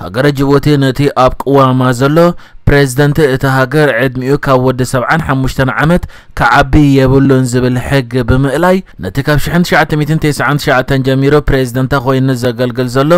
ሃገረ ጅቡቲ ነቲ ኣብ ቅዋማ ዘሎ ፕሬዝደንት እታ ሃገር ዕድሚኡ ካብ ወዲ ሰብዓን ሓሙሽተን ዓመት ክዓቢ የብሉን ዝብል ሕጊ ብምእላይ፣ ነቲ ካብ ሽሕን ትሽዓተ ሚእትን ተስዓን ትሽዓተን ጀሚሩ ፕሬዝደንታ ኮይኑ ዘገልግል ዘሎ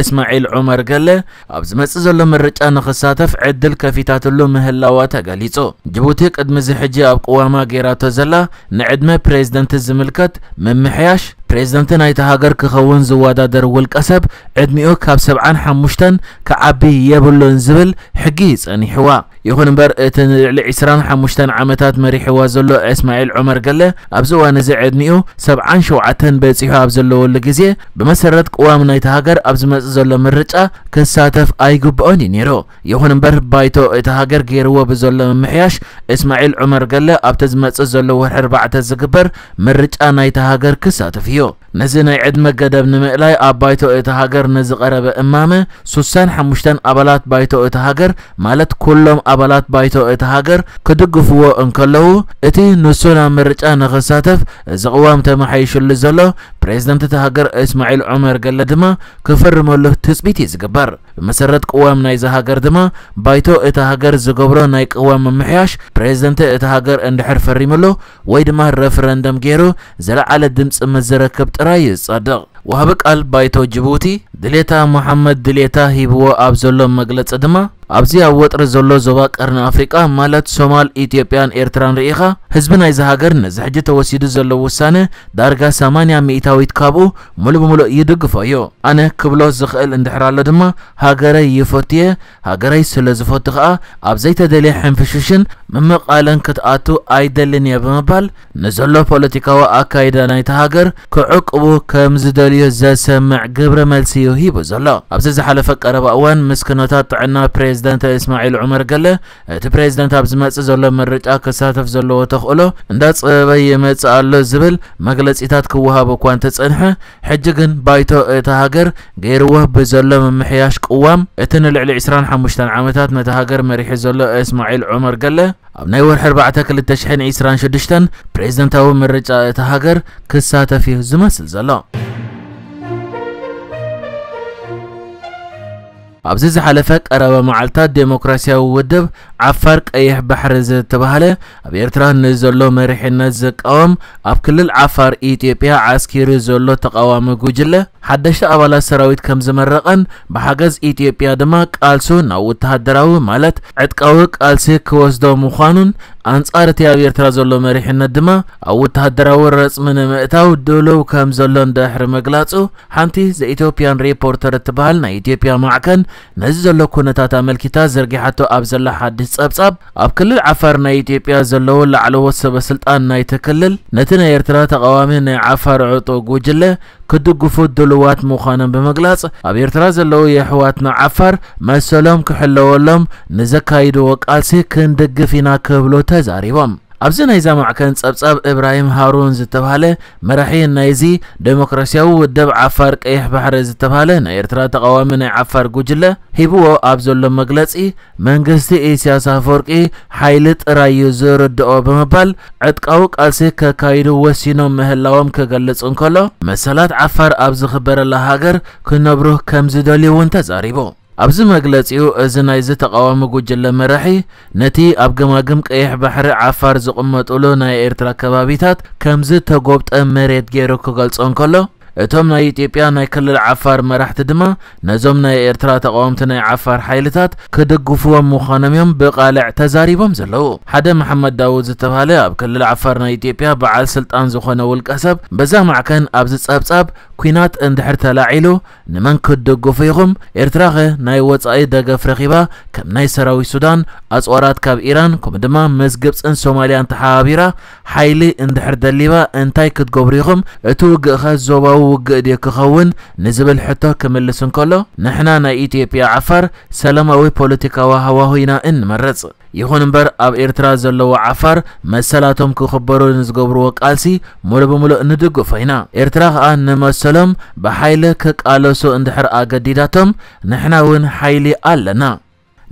እስማዒል ዑመር ገለ፣ ኣብ ዝመጽእ ዘሎ ምርጫ ንኽሳተፍ ዕድል ከፊታትሉ ምህላዋ ተገሊጹ። ጅቡቲ ቅድሚ እዚ ሕጂ ኣብ ቅዋማ ገይራቶ ዘላ ንዕድመ ፕሬዝደንት ዝምልከት ምምሕያሽ፣ ፕሬዝደንት ናይታ ሃገር ክኸውን ዝወዳደር ውልቀ ሰብ ዕድሚኡ ካብ ሰብዓን ሓሙሽተን ክዓቢ የብሉን ዝብል ሕጊ ጸኒሕዋ። ይኹን እምበር፣ እቲ ንልዕሊ ዕስራን ሓሙሽተን ዓመታት መሪሕዋ ዘሎ እስማዒል ዑመር ገለ፣ ኣብዚ እዋን እዚ ዕድሚኡ ሰብዓን ሸውዓተን በጺሑ ኣብ ዘለወሉ ግዜ፣ ብመሰረት ቅዋም ናይታ ሃገር ኣብ ዝመጽእ ዘሎ ምርጫ ክሳተፍ ኣይግብኦን እዩ ነይሩ። ይኹን እምበር፣ ባይቶ እታ ሃገር ገይርዎ ብዘሎ ምምሕያሽ፣ እስማዒል ዑመር ገለ ኣብቲ ዝመጽእ ዘሎ ወርሒ ኣርባዕተ ዝግበር ምርጫ ናይታ ሃገር ክሳተፍ እዩ። ነዚ ናይ ዕድመ ገደብ ንምእላይ፣ ኣብ ባይቶ እታ ሃገር ንዝቐረበ እማመ፣ ሱሳን ሓሙሽተን ኣባላት ባይቶ እታ ሃገር፣ ማለት ኩሎም ኣባላት ባይቶ እታ ሃገር ክድግፍዎ እንከለዉ፣ እቲ ንሱ ናብ ምርጫ ንኽሳተፍ እዚ ቅዋም ተመሓይሽሉ ዘሎ ፕሬዝደንት እታ ሃገር እስማዒል ዑመር ገለ ድማ ክፍርመሉ ትጽቢት እዩ ዝግበር። ብመሰረት ቅዋም ናይዛ ሃገር ድማ፣ ባይቶ እታ ሃገር ዝገብሮ ናይ ቅዋም ምምሕያሽ፣ ፕሬዝደንት እታ ሃገር እንድሕር ፈሪምሉ ወይ ድማ ረፈረንደም ገይሩ፣ ዝለዓለ ድምጺ ምስ ዝረክብ ጥራይ እዩ ዝጸድቕ። ወሃቢ ቃል ባይቶ ጅቡቲ፣ ድሌታ መሓመድ ድሌታ ሂብዎ ኣብ ዘሎ መግለጺ ድማ፣ ኣብዚ ኣብ ወጥሪ ዘሎ ዞባ ቀርኒ ኣፍሪቃ፣ ማለት ሶማል፣ ኢትዮጵያን ኤርትራን ርኢኻ፣ ህዝቢ ናይዛ ሃገር ነዚ ሕጂ ተወሲዱ ዘሎ ውሳነ ዳርጋ ሰማንያ ሚእታዊት ካብኡ ሙሉ ብሙሉእ ይድግፎ እዩ። ኣነ ክብሎ ዝኽእል እንድሕር ኣሎ ድማ፣ ሃገረይ ይፈቱ እየ። ሃገረይ ስለ ዝፈቱ ከኣ፣ ኣብ ዘይተደልየ ሕንፍሽሽን ምምቓልን ክትኣቱ ኣይደልን እየ ብምባል፣ ንዘሎ ፖለቲካዊ ኣካይዳ ናይታ ሃገር ክዕቅቡ ከም ዝደልዩ ዘሰምዕ ግብረ መልሲ እዩ ሂቡ ዘሎ። ኣብዚ ዝሓለፈ ቀረባ እዋን፣ ምስ ኩነታት ጥዕና ፕሬዝደንት እስማዒል ዑመር ገለ፣ እቲ ፕሬዝደንት ኣብ ዝመጽእ ዘሎ ምርጫ ክሳተፍ ዘለዎ ተኽእሎ እንዳጸበበ ይመጽእ ኣሎ ዝብል መግለጺታት ክወሃቦ እኳ እንተጸንሐ፣ ሕጂ ግን ባይቶ እታ ሃገር ገይርዎ ብዘሎ ምምሕያሽ ቅዋም፣ እቲ ንልዕሊ ዕስራን ሓሙሽተን ዓመታት ነታ ሃገር መሪሑ ዘሎ እስማዒል ዑመር ገለ፣ ኣብ ናይ ወርሒ ኣርባዕተ ክልተ ሽሕን ዕስራን ሽዱሽተን ፕሬዝደንታዊ ምርጫ እታ ሃገር ክሳተፍ እዩ ዝመስል ዘሎ። ኣብዚ ዝሓለፈ ቀረባ መዓልታት፣ ዴሞክራሲያዊ ውድብ ዓፋር ቀይሕ ባሕሪ ዝተባህለ፣ ኣብ ኤርትራ ንዘሎ መሪሕነት ዝቃወም፣ ኣብ ክልል ዓፋር ኢትዮጵያ ዓስኪሩ ዘሎ ተቓዋሚ ጉጅለ፣ ሓደሽቲ ኣባላት ሰራዊት ከም ዝመረቐን፣ ብሓገዝ ኢትዮጵያ ድማ ቃልሱ ናብ ወተሃደራዊ፣ ማለት ዕጥቃዊ ቃልሲ ክወስዶ ምዃኑን፣ ኣንጻር እቲ ኣብ ኤርትራ ዘሎ መሪሕነት ድማ ኣብ ወተሃደራዊ ረጽሚ ንምእታው ድሉው ከም ዘሎ እንድሕሪ ምግላጹ፣ ሓንቲ ዘ ኢትዮጵያን ሪፖርተር እትበሃል ናይ ኢትዮጵያ ማዕከን፣ ነዚ ዘሎ ኩነታት ኣመልኪታ ዘርጊሓቶ ኣብ ዘላ ሓድሽ ጸብጻብ፣ ኣብ ክልል ዓፋር ናይ ኢትዮጵያ ዘለዉ ላዕለዎት ሰበ ስልጣን ናይቲ ክልል፣ ነቲ ናይ ኤርትራ ተቓዋሚ ናይ ዓፋር ዕጡቕ ጉጅለ ክድግፉ ድሉዋት ምዃኖም ብምግላጽ፣ ኣብ ኤርትራ ዘለዉ የሕዋትና ዓፋር መሰሎም ክሕለወሎም ንዘካይድዎ ቃልሲ ክንድግፍ ኢና ክብሉ ተዛሪቦም። ኣብዚ ናይዛ ማዕከን ጸብጻብ፣ እብራሂም ሃሩን ዝተባህለ መራሒ ናይዚ ዴሞክራሲያዊ ውድብ ዓፋር ቀይሕ ባሕሪ ዝተባህለ ናይ ኤርትራ ተቓዋሚ ናይ ዓፋር ጉጅለ ሂብዎ ኣብ ዘሎ መግለጺ፣ መንግስቲ ኢሳያስ ኣፈወርቂ ሓይሊ ጥራይ እዩ ዝርድኦ ብምባል፣ ዕጥቃዊ ቃልሲ ከካይዱ ወሲኖም ምህላዎም ክገልጽ እንከሎ፣ መሰላት ዓፋር ኣብ ዝኽበረላ ሃገር ክነብሩ ከም ዝደልዩ እውን ተዛሪቡ። ኣብዚ መግለጺኡ፣ እዚ ናይዚ ተቓዋሚ ጉጅለ መራሒ፣ ነቲ ኣብ ገማግም ቀይሕ ባሕሪ ዓፋር ዝቕመጡሉ ናይ ኤርትራ ከባቢታት ከም ዝተጎብጠ መሬት ገይሩ ክገልጾ እንከሎ፣ እቶም ናይ ኢትዮጵያ ናይ ክልል ዓፋር መራሕቲ ድማ፣ ነዞም ናይ ኤርትራ ተቓወምቲ ናይ ዓፋር ሓይልታት ክድግፍዎም ምዃኖም እዮም ብቓልዕ ተዛሪቦም ዘለዉ። ሓደ መሓመድ ዳውድ ዝተባህለ ኣብ ክልል ዓፋር ናይ ኢትዮጵያ በዓል ስልጣን ዝኾነ ውልቀ ሰብ፣ በዛ ማዕከን ኣብዚ ጸብጻብ፣ ኲናት እንድሕር ተላዒሉ፣ ንመን ክትድግፉ ኢኹም? ኤርትራኸ ናይ ወጻኢ ደገፍ ረኺባ? ከም ናይ ሰራዊት ሱዳን፣ ኣጽዋራት ካብ ኢራን፣ ከምኡ ድማ ምስ ግብጽን ሶማልያን ተሓባቢራ ሓይሊ እንድሕር ደሊባ እንታይ ክትገብሩ ኢኹም? እቲ ውግእኸ ዞባዊ ውግእ ድዩ ክኸውን? ንዝብል ሕቶ ክምልስ እንከሎ፣ ንሕና ናይ ኢትዮጵያ ዓፋር ሰላማዊ ፖለቲካዊ ሃዋሁ ኢና እንመርጽ። ይኹን እምበር፣ ኣብ ኤርትራ ዘለዉ ዓፋር መሰላቶም ክኽበሩ ንዝገብርዎ ቃልሲ ሙሉእ ብሙሉእ ንድግፎ ኢና። ኤርትራ ኸኣ ንመሰሎም ብሓይሊ ክቃለሱ እንድሕር ኣገዲዳቶም፣ ንሕና እውን ሓይሊ ኣለና።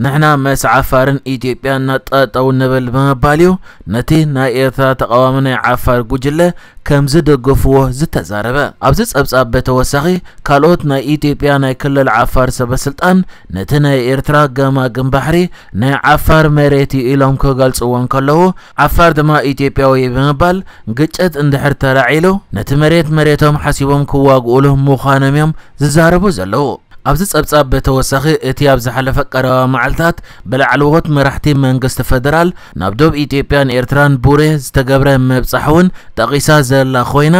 ንሕና ምስ ዓፋርን ኢትዮጵያን ጠጠው ንብል ብምባል እዩ ነቲ ናይ ኤርትራ ተቓዋሚ ናይ ዓፋር ጉጅለ ከም ዝደገፍዎ ዝተዛረበ። ኣብዚ ጸብጻብ ብተወሳኺ ካልኦት ናይ ኢትዮጵያ ናይ ክልል ዓፋር ሰበስልጣን ነቲ ናይ ኤርትራ ገማግም ባሕሪ ናይ ዓፋር መሬት እዩ ኢሎም ክገልጽዎ እንከለዉ፣ ዓፋር ድማ ኢትዮጵያዊ ብምባል ግጭት እንድሕር ተላዒሉ ነቲ መሬት መሬቶም ሓሲቦም ክዋግኡሉ ምዃኖም እዮም ዝዛረቡ ዘለዉ። ኣብዚ ጸብጻብ ብተወሳኺ እቲ ኣብ ዝሓለፈ ቀረባ መዓልታት ብላዕለዎት መራሕቲ መንግስቲ ፈደራል ናብ ዶብ ኢትዮጵያን ኤርትራን ቡሬ ዝተገብረ ምብጻሕ እውን ጠቒሳ ዘላ ኮይና፣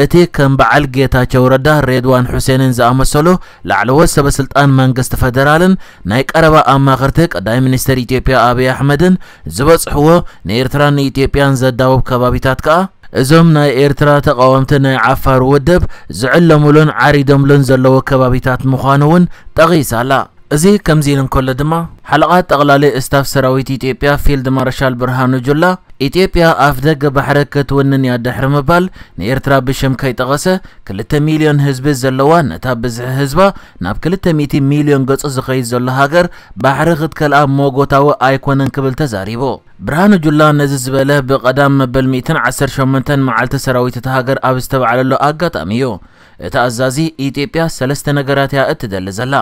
እቲ ከም በዓል ጌታቸው ረዳ፣ ሬድዋን ሑሴንን ዝኣመሰሉ ላዕለዎት ሰበስልጣን መንግስቲ ፈደራልን ናይ ቀረባ ኣማኸርቲ ቀዳማይ ሚኒስትር ኢትዮጵያ ኣብይ ኣሕመድን ዝበጽሕዎ ንኤርትራን ንኢትዮጵያን ዘዳውብ ከባቢታት ከኣ እዞም ናይ ኤርትራ ተቓወምቲ ናይ ዓፋር ውድብ ዝዕለሙሉን ዓሪዶምሉን ዘለዉ ከባቢታት ምዃኑ እውን ጠቒሳ ኣላ። እዚ ከምዚ ኢሉ እንከሎ ድማ፣ ሓለቓ ጠቕላሊ ስታፍ ሰራዊት ኢትዮጵያ ፊልድ ማርሻል ብርሃኑ ጁላ፣ ኢትዮጵያ ኣፍ ደገ ባሕሪ ክትውንን እያ ድሕሪ ምባል፣ ንኤርትራ ብሽም ከይጠቐሰ፣ ክልተ ሚልዮን ህዝቢ ዘለዋ፣ ነታ ብዝሒ ህዝባ ናብ ክልተ ሚእቲ ሚልዮን ገጹ ዝኸይድ ዘሎ ሃገር ባሕሪ ክትከልኣ ሞጎታዊ ኣይኮነን ክብል ተዛሪቡ። ብርሃኑ ጁላ ነዚ ዝበለ ብቐዳም መበል ሚእትን ዓሰርተ ሸሞንተን መዓልቲ ሰራዊት እታ ሃገር ኣብ ዝተባዕለሉ ኣጋጣሚ እዩ። እቲ ኣዛዚ፣ ኢትዮጵያ ሰለስተ ነገራት እያ እትደሊ ዘላ፣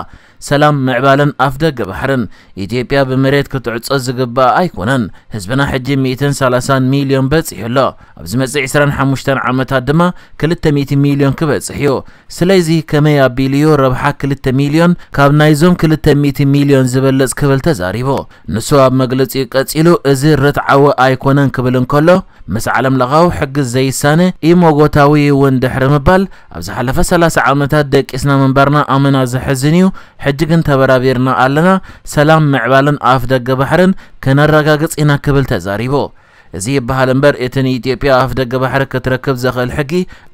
ሰላም፣ ምዕባለን ኣፍ ደገ ባሕርን። ኢትዮጵያ ብመሬት ክትዕጾ ዝግባኣ ኣይኮነን። ህዝብና ሕጂ ሚእትን ሰላሳን ሚልዮን በጺሑ ኣሎ። ኣብ ዝመጽእ ዕስራን ሓሙሽተን ዓመታት ድማ ክልተ ሚእቲ ሚልዮን ክበጽሕ እዩ። ስለዚ ከመይ ኣቢሉ እዩ ረብሓ ክልተ ሚልዮን ካብ ናይዞም ክልተ ሚእቲ ሚልዮን ዝበልጽ ክብል ተዛሪቡ። ንሱ ኣብ መግለጺኡ ቀጺሉ፣ እዚ ርትዓዊ ኣይኮነን ክብል እንከሎ፣ ምስ ዓለም ለኻዊ ሕጊ ዘይሳነ ኢሞጎታዊ እውን ድሕሪ ምባል፣ ኣብ ዝሓለፈ ሰላሳ ዓመታት ደቂስና ምንባርና ኣመና ዘሕዝን እዩ፣ ሕጂ ግን ተበራቢርና ኣለና፣ ሰላም፣ ምዕባለን ኣፍ ደገ ባሕርን ከነረጋግጽ ኢና ክብል ተዛሪቡ። እዚ ይበሃል እምበር፣ እቲ ንኢትዮጵያ ኣፍ ደገ ባሕሪ ክትረክብ ዘኽእል ሕጊ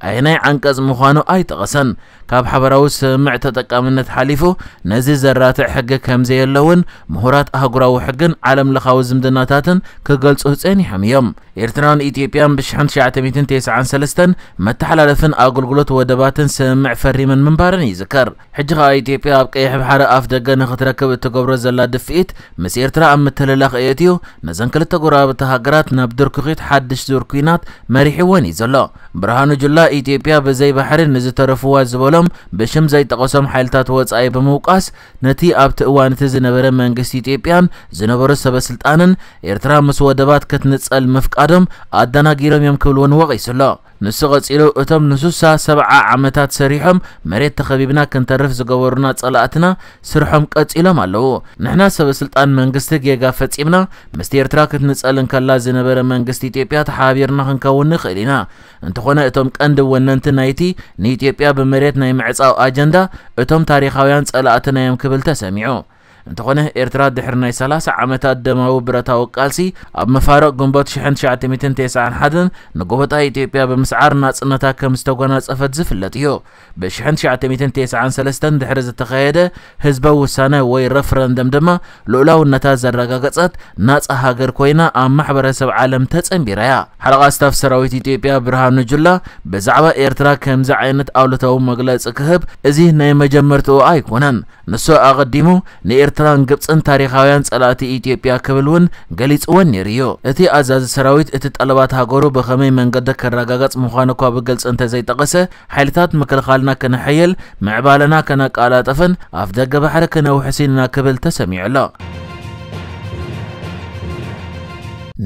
ኣየናይ ዓንቀጽ ምዃኑ ኣይጠቐሰን። ካብ ሓበራዊ ስምምዕ ተጠቃምነት ሓሊፉ ነዚ ዘራትዕ ሕጊ ከም ዘየሎ እውን ምሁራት ኣህጉራዊ ሕግን ዓለም ለኻዊ ዝምድናታትን ክገልጹ ጸኒሖም እዮም። ኤርትራን ኢትዮጵያን ብሽሕን ትሽዓተ ሚእትን ተስዓን ሰለስተን መተሓላለፍን ኣገልግሎት ወደባትን ስምምዕ ፈሪመን ምንባረን ይዝከር። ሕጂ ኸኣ ኢትዮጵያ ኣብ ቀይሕ ባሕሪ ኣፍ ደገ ንኽትረክብ እትገብሮ ዘላ ድፍኢት ምስ ኤርትራ ኣብ ምትልላኽ የእትዩ፣ ነዘን ክልተ ጎረባብቲ ሃገራት ናብ ድርኩኺት ሓድሽ ዙር ኲናት መሪሕወን እዩ ዘሎ። ብርሃኑ ጁላ፣ ኢትዮጵያ ብዘይ ባሕሪ ንዝተረፍዋ ዝበሎም ብሽም ዘይጠቐሶም ሓይልታት ወጻኢ ብምውቃስ፣ ነቲ ኣብቲ እዋን እቲ ዝነበረ መንግስቲ ኢትዮጵያን ዝነበሩ ሰበ ስልጣንን ኤርትራ ምስ ወደባት ክትንጸል ምፍቃዶም ኣደናጊሮም እዮም ክብል እውን ወቒሱ ኣሎ። ንሱ ቀጺሉ፣ እቶም ንሱሳ ሰብዓ ዓመታት ሰሪሖም መሬት ተኸቢብና ክንተርፍ ዝገበሩና ጸላእትና ስርሖም ቀጺሎም ኣለዉ። ንሕና ሰበ ስልጣን መንግስቲ ጌጋ ፈጺምና፣ ምስቲ ኤርትራ ክትንጸል እንከላ ዝነበረ መንግስቲ ኢትዮጵያ ተሓባቢርና ክንከውን ንኽእል ኢና። እንተኾነ እቶም ቀንዲ ወነንቲ ናይቲ ንኢትዮጵያ ብመሬት ናይ ምዕጻው ኣጀንዳ እቶም ታሪኻውያን ጸላእትና እዮም ክብል ተሰሚዑ። እንተኾነ ኤርትራ ድሕሪ ናይ ሰላሳ ዓመታት ደማዊ ብረታዊ ቃልሲ ኣብ መፋርቕ ግንቦት ሽሕን ትሽዓተ ሚእትን ተስዓን ሓደን ንጎበጣ ኢትዮጵያ ብምስዓር ናጽነታ ከም ዝተጎናጸፈት ዝፍለጥ እዩ። ብሽሕን ትሽዓተ ሚእትን ተስዓን ሰለስተን ድሕሪ ዝተኻየደ ህዝባዊ ውሳነ ወይ ረፍረንደም ድማ ልኡላውነታ ዘረጋገጸት ናጻ ሃገር ኮይና ኣብ ማሕበረሰብ ዓለም ተጸንቢራ እያ። ሓለቓ ስታፍ ሰራዊት ኢትዮጵያ ብርሃኑ ጁላ ብዛዕባ ኤርትራ ከምዚ ዓይነት ኣሉታዊ መግለጺ ክህብ እዚ ናይ መጀመርትኡ ኣይኮነን። ንሱ ኣቐዲሙ ንኤርትራን ግብጽን ታሪኻውያን ጸላእቲ ኢትዮጵያ ክብል እውን ገሊጽወን ነይሩ እዩ። እቲ ኣዛዚ ሰራዊት እቲ ጠለባት ሃገሩ ብኸመይ መንገዲ ክረጋገጽ ምዃኑ እኳ ብግልጺ እንተዘይጠቐሰ፣ ሓይልታት ምክልኻልና ከነሐይል፣ ምዕባለና ከነቀላጥፍን ኣፍ ደገ ባሕሪ ከነውሕስን ኢና ክብል ተሰሚዑ ኣሎ።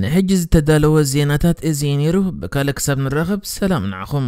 ንሕጂ ዝተዳለወ ዜናታት እዚ እዩ ነይሩ። ብካልእ ክሳብ ንራኸብ ሰላም ንዓኹም።